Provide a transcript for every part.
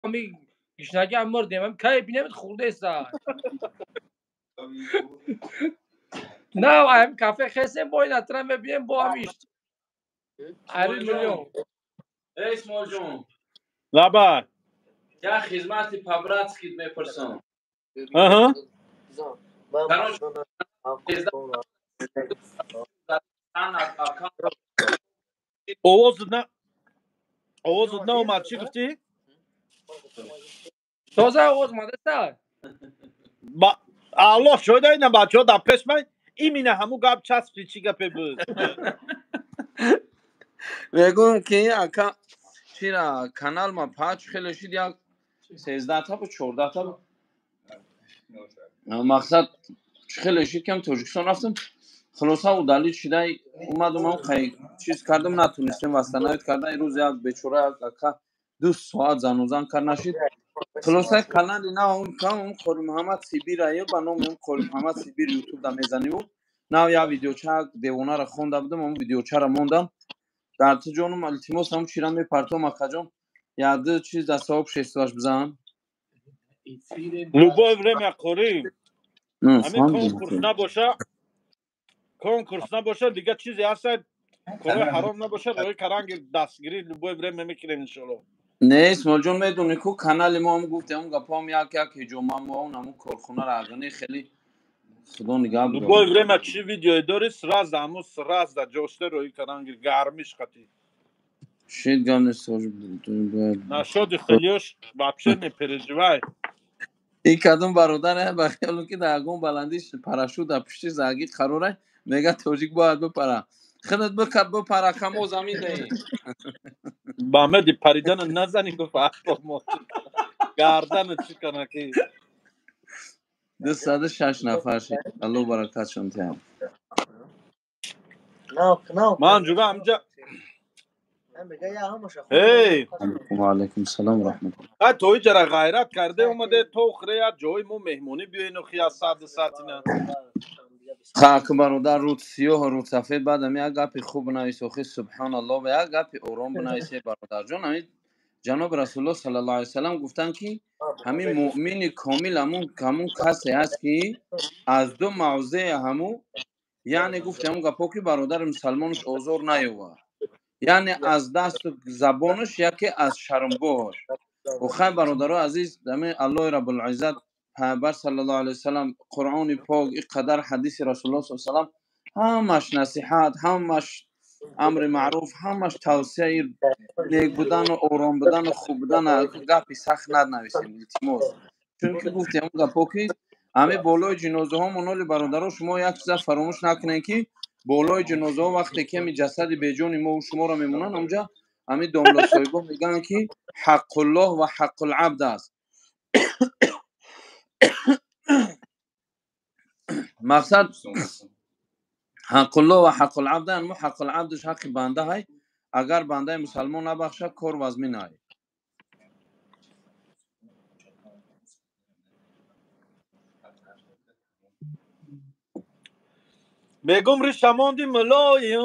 Ҳами гишнагӣ ҳам мурдем, ҳам кай бинем хурдеса. На, ҳам кафе хесем, бо ин атра мебинем, бо ҳамиш. Ари миллион. Эй, Исмоилҷон. Лаба. Як хизмати по-братски мепурсам. Аҳа. Овозат наомад, чӣ гуфтӣ? Тоза овоз омадаста? Аллоҳ шоҳида, ина бачаҳо дар пеш ман имина ҳамун гап часпи, чӣ гапе буд? Мегӯм ки ака чира канал ма пач хеле шид, як 13та бу 14та бу. Мақсад хеле шид, кам Тоҷикистон рафтам, хулоса удалить шидай омадум, ам қай чиз кардам, натунистем восстановить кардан. Рӯз як бечора як ака 2 соат занузан кар нашид. Хулоса канали нав он Қори Муҳаммад Сибир ае, ба номи он Қори Муҳаммад Сибир Ютуб да мезаниву нав як видеоча девонара хонда будам, он видеочара мондам дар ту ҷонум, илтимос, ҳамун чира мепартом, акаҷон, якду чиз дар сообществоаш бизан. Любое время, қорӣ. Ҳамин конкурс набоша, конкурс набоша, дигар чизе ҳаста, корои ҳаром набоша, роҳи каранги дастгирӣ любое время мекунем, иншоалло. Не, Исмоилҷон, медонӣ ку канали мо ҳам гуфтем, он гапҳоам як як ҳиҷомамо он ҳамун корхонаро ағани хеле худо нигаҳ. Любое время чӣ видеое дорӣ, сразу ҳамун сразу ҷошта роҳи каранги гармиш қатӣ. Шид, гап нест. Нашоди хелиёш вообще не переживай. И кадом бародаре ба хиёлу ки дар ягон баландӣ парашют дар пушти заги қарора, мега тоҷик бояд бипара, худат бипара, камо замин даи. Ба меди паридана назани, гуфт гардана чӣ кана ки. 206 нафар шид, Алло баракатшон тиҳам. Ман ҷура ҳамҷа. Эй! Ва алайкум салом, раҳматуллоҳ. А то иҷара ғайрат карде омаде, то охире як ҷои мо меҳмонӣ биёину хия саду саатина. Хак бародар, рӯд сиёҳ, рӯд сафед, баъдам як гапи хуб бинавис, охи субҳоналлоҳ, ва як гапи ором бинависе, бародарҷон. Ҳамин ҷаноби Расулуллоҳ саллаллоҳу алайҳи васаллам гуфтанд, ки ҳамин муъмини комил ҳамун касе аст, ки аз ду мавзеи ҳаму, яъне гуфти ҳамун гапҳо, ки бародари мусалмонаш озор наёвад, яъне аз дасту забонаш, яке аз шармгоҳаш. Охай, бародаро азиз, ҳамин Аллоҳи Рабулиззат, Пайғамбар саллаллоҳу алайҳи васаллам, Қуръони пок, ин қадар ҳадиси Расулуллоҳ саллаллоҳу салам, ҳамаш насиҳат, ҳамаш амри маъруф, ҳамаш тавсияи нек будану ором будану хуб будан. Гапи сахт наднависем, илтимос, чунки гуфти ҳамун гапҳо, ки ҳамин болои ҷинозаҳо моноли. Бародаро, шумо як чиза фаромӯш накунед, ки болои ҷинозаҳо вақте ки ҳамин ҷасади беҷони мо шуморо мемонанд, онҷа ҳамин домлосоҳибо мегӯянд, ки ҳаққуллоҳ ва ҳаққулабд аст. Мақсад ҳаққуллоҳ ва ҳаққулабд, мо ҳаққулабдш ҳаққи банда ҳай. Агар бандаи мусалмон набахшад, кор вазмин ай. Мегум, риша монди мулои.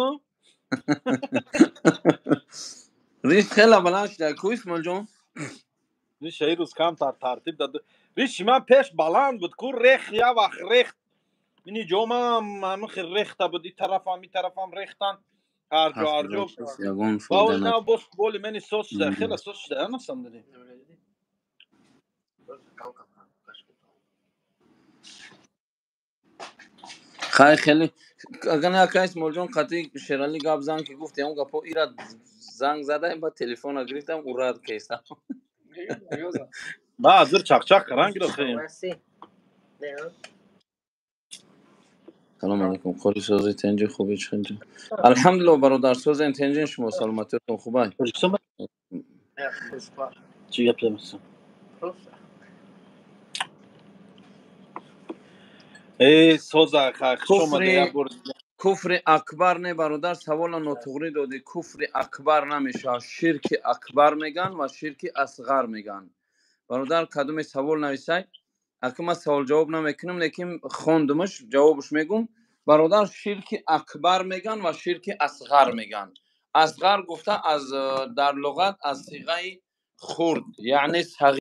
Риш хела баланд шуда ку, Исмоилҷон. Риша ирӯз камтар тартиб дад. Риши ман пеш баланд буд ку, рех, як вақт рехт. Ини ҷомаам ҳамихи рехта буд, и тарафам, и тарафам рехтан, ҳарҷо ҳарҷо. Ягон фоида. Нав боз боли мени соз шуда, хела соз шуда, на самом деле. Хай, хеле агар ака Исмоилҷон қатъи Шералӣ гап зан, ки гуфти он гапҳо, ира занг задаем, ба телефона гирифтам, ӯ рад кестам. Ба азир чақчақ каран гирифтем. Салом алейкум, қори, сози, тенҷи, хуби, чхенҷи? Алҳамдулилло, бародар, созен, тенҷин, шумо саломатиятон хубай? Чӣ гап замисам? Эй, соза, хуш омада як бор. Куфри акбар не, бародар, савола нотуғрӣ додӣ. Куфри акбар намешавад, ширки акбар меган ва ширки асғар меган. Бародар, кадоме савол нависай, ака, ман савол ҷавоб намекунам, лекин хондумаш, ҷавобаш мегум. Бародар, ширки акбар меган ва ширки асғар меган. Асғар гуфта аз дар луғат аз сиғаи Хурд, яъне сағир.